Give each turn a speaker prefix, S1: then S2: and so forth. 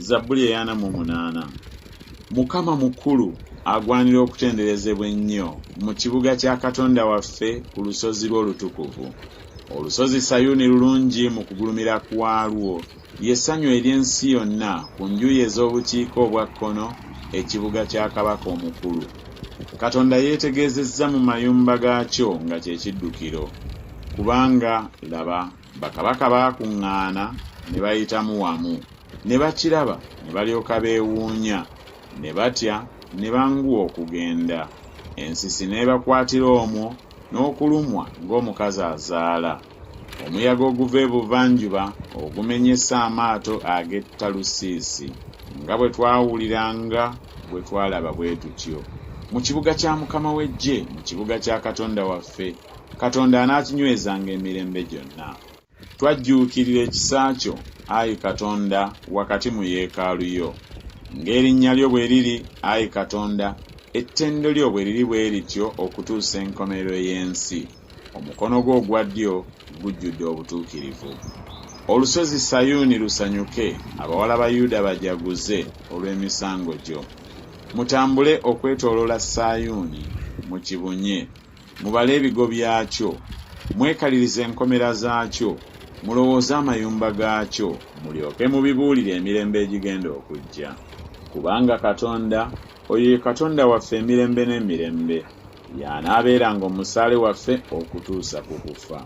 S1: Zabbuli ey'ana mu munaana. Mukama mukulu, agwanira okutenderezebwa ennyo, mu kibuga kya Katonda waffe, ku lusozi lwe olutukuvu. Olusozi Sayuuni lulungi mu kugulumira kwalwo, lye ssanyu ery'ensi yonna, ku njuyi ez'obukiika obwa kkono, ekibuga kya Kabaka omukulu. Katonda yeetegeezezza mu mayumba gaakyo nga kye kiddukiro. Kubanga, laba, bakabaka baakuŋŋaana ne bayitamu wamu, ne bakiraba ne balyoka beewuunya, ne batya ne banguwa okugenda. Ensisi n'ebakwatira omwo, n'okulumwa ng'omukazi azaala. Omuyaga oguva ebuvanjuba ogumenyesa amaato ag'e Talusiisi, nga bwe twawulira nga bwe twalaba bwe tutyo. Mu kibuga kya Mukama w'eggye, mu kibuga kya Katonda waffe, Katonda anaakinywezanga emirembe gyonna. Twajjuukirira ekisa kyo, ayi Katonda, wakati mu yeekaalu yo. Ng'erinnya lyo bwe liri, ayi Katonda, ettendo lyo bwe liri bwe lityo okutuusa enkomerero y'ensi. Omukono gwo ogwa ddyo gujjudde obutuukirivu. Olusozi Sayuuni lusanyuke, abawala ba Yuda bajaguze olw'emisango gyo. Mutambule okwetooloola Sayuuni, mukibunye, mubale ebigo byakyo, mwekalirize enkomera zaakyo, mulowooze amayumba gaakyo, mulyoke mubibuulire emirembe egigenda okujja. Kubanga Katonda, oyo ye Katonda waffe emirembe n'emirembe, y'anaabeeranga omusaale waffe okutuusa ku kufa.